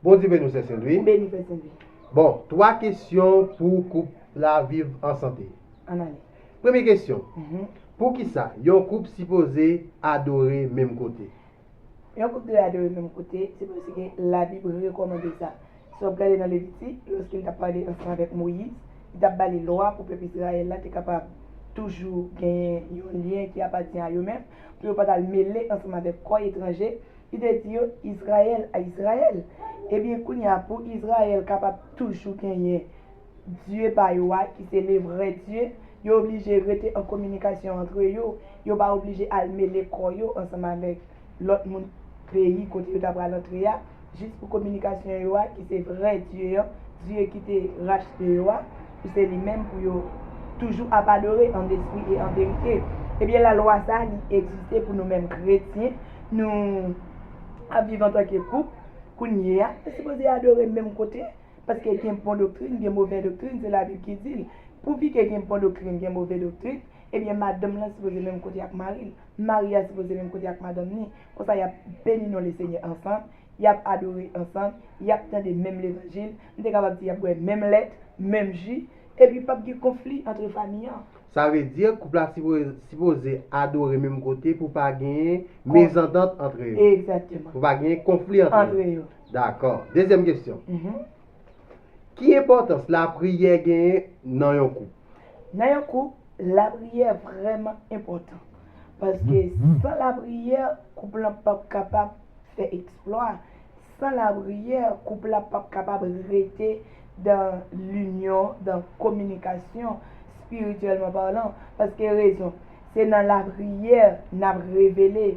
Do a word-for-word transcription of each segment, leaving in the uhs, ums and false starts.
Bondye beni w, sè Sen Lwi. Ou beni, frè Sen Lwi. Bon, twa kesyon pou koup la viv an sante. Ann ale. Premye kesyon. Mhm. Poukisa yon koup sipoze adore menm kote? Yon koup dwe adore menm kote, se paske Labib rekòmande sa. Si w ap gade nan Levitik, lòske l t ap pale ansanm avèk Moyiz, li t ap ba li lwa pou pèp Izrayèl la te kapab toujou genyen yon lyen ki apatyen a yo menm, pou yo pa t al mele ansanm avèk kò etranje. Li te di yo, Izrayèl a Izrayèl. Ebyen, kounye a, pou Izrayèl kapab toujou genyen Dye pa yo a, ki se le vrè Dye, yo oblije rete an kominikasyon antre yo. Yo pa oblije al mele kò yo ansanm avèk lòt moun peyi kote yo ta pral antre a, jis pou kominikasyon yo a, ki se vrè Dye an, Dye ki te rachte yo a, pou se li menm pou yo toujou ap adore an espri e an verite. Ebyen, lalwa sa a, li egziste pou nou menm kretyen, nou ap viv antanke koup, kounye a, nou sipoze adore menm kote, paske gen bon doktrin, gen move doktrin, se Labib ki di l. Pouvi ke gen bon doktrin, gen move doktrin, ebyen, madanm lan sipoze menm kote ak mari l. Mari a sipoze menm kote ak madanm ni. Konsa, y ap beni non Lesenyè ansanm, y ap adore ansanm, y ap tande menm levanjil, m te kapab di y ap bwè menm lèt, menm ji, epi p ap gen konfli antre fanmi an. Sa vle di, koup la sipo- sipoze adore menm kote pou pa genyen mezantant antre yo. Egzakteman. Pou pa genyen konfli antre yo. Antre yo. Dakò. Dezyèm kesyon. Mhm. Ki enpòtans lapriyè genyen nan yon koup? Nan yon koup, lapriyè vrèman enpòtan. Paske san lapriyè, koup lan p ap kapab fè eksplwa. San lapriyè, koup la p ap kapab rete dan linyon, dan kominikasyon, espirityèlman palan. Paske rezon, se nan lapriyè n ap revele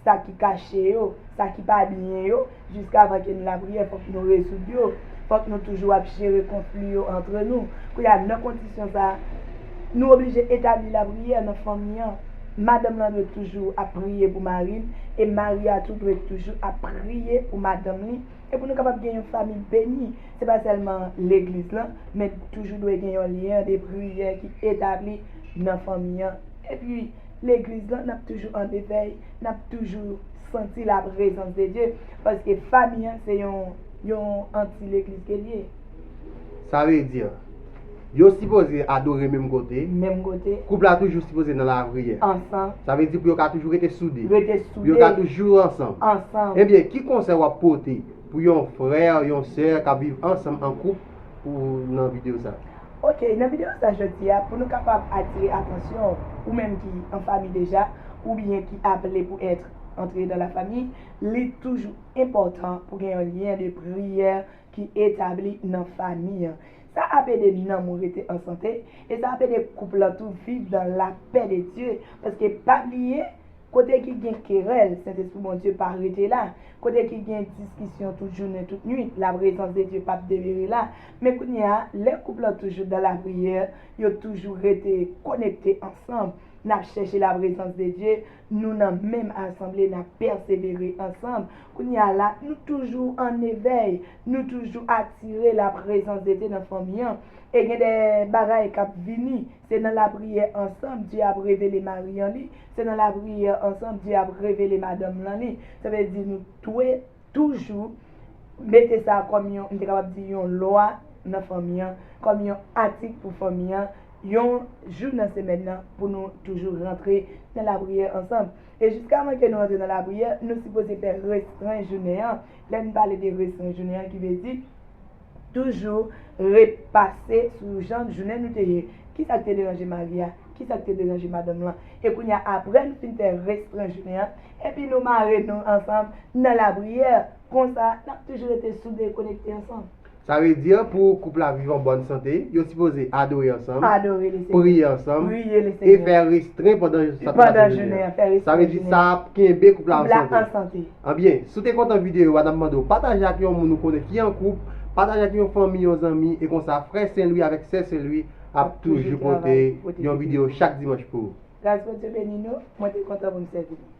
sa ki kache yo, sa ki pa byen yo, jiskavan ke n lapriyè, fòk nou rezoud yo. Fòk nou toujou ap jere konfli yo antre nou. Kounye a, nan kondisyon sa a, nou oblije etabli lapriyè nan fanmi an. Madanm lan dwe toujou ap priye pou mari l, e mari a tou dwe toujou ap priye pou madanm li. E pou nou kapab gen yon fanmi beni, se pa sèlman legliz lan, men toujou dwe gen yon lyen de priyè ki etabli nan fanmi an. Epi, legliz lan, n ap toujou an evèy, n ap toujou santi laprezans de Dye, paske fanmi an se yon, yon anti legliz ke l ye. Sa vle di, yo sipoze adore menm kote. Menm kote. Koup la toujou sipoze nan lapriyè. Ansanm. Sa vle di pou yo ka toujou rete soude. Rete Pou yo ka soude. Toujou ansanm. Ansanm. Ebyen, ki konsèy w ap pote pou yon frè, yon sè k ap viv ansanm an koup pou nan videyo sa? Ok, nan videyo sa jodi a, pou nou kapab atire atansyon ou menm ki an fanmi deja, oubyen ki aple pou èt antre dan la fanmi, li toujou enpòtan pou gen yon lyen de priyè ki etabli nan fanmi an. Sa ap ede nanm ou rete an sante, e sa ap ede koup lan tou viv dan lapè de Dye, paske pa bliye, kote ki gen kerèl, Sentespri Bondye pa rete la. Kote ki gen diskisyon tout jounen, tout nwit, laprezans de Dye p ap demere la. Men kounye a, lè koup lan toujou dan lapriyè, yo toujou rete konekte ansanm, n ap chèche laprezans de Dye, nou nan menm asanble, n ap pèsevere ansanm. Kounye a la, nou toujou an evèy, nou toujou atire laprezans de Dye nan fanmi an. E gen de bagay k ap vini, se nan lapriyè ansanm, Dye ap revele mari an li, se nan lapriyè ansanm, Dye ap revele madanm lan li. Sa vle di nou dwe toujou mete sa kòm yon, m te kapab di yon lwa nan fanmi an, kòm yon atik pou fanmi an, yon jou nan semèn nan pou nou toujou rantre nan lapriyè ansanm. E jiskavan ke nou rantre nan lapriyè, nou sipoze fè restren jounen an. Lè n pale de restren jounen an, ki vle di toujou repase sou jan jounen nou te ye. Kisa k te deranje mari a? Kisa k te deranje madanm lan? E kounye a, apre nou fin fè restren jounen an, epi nou mare nou ansanm nan lapriyè. Konsa, n ap toujou rete soude, konekte ansanm. Sa vle di, pou koup la viv an bòn sante, yo sipoze adore ansanm, Adore Lesenyè. Priye ansanm, Priye e Lesenyè. Fè restren pandan sa Pandan jounen jounen an. An, fè restren. Sa vle di, sa ap kenbe koup la an Koup la sante. An sante. Anbyen, si w te kontan videyo a, n ap mande w pataje ak yon moun ou konnen ki an koup, pataje ak yon fanmi, yon zanmi, e konsa frè Sen Lwi avèk sè Sen Lwi ap toujou pote yon videyo chak dimanch pou ou. Gras Bondye beni nou, mwen te kontan pou m sèvi nou.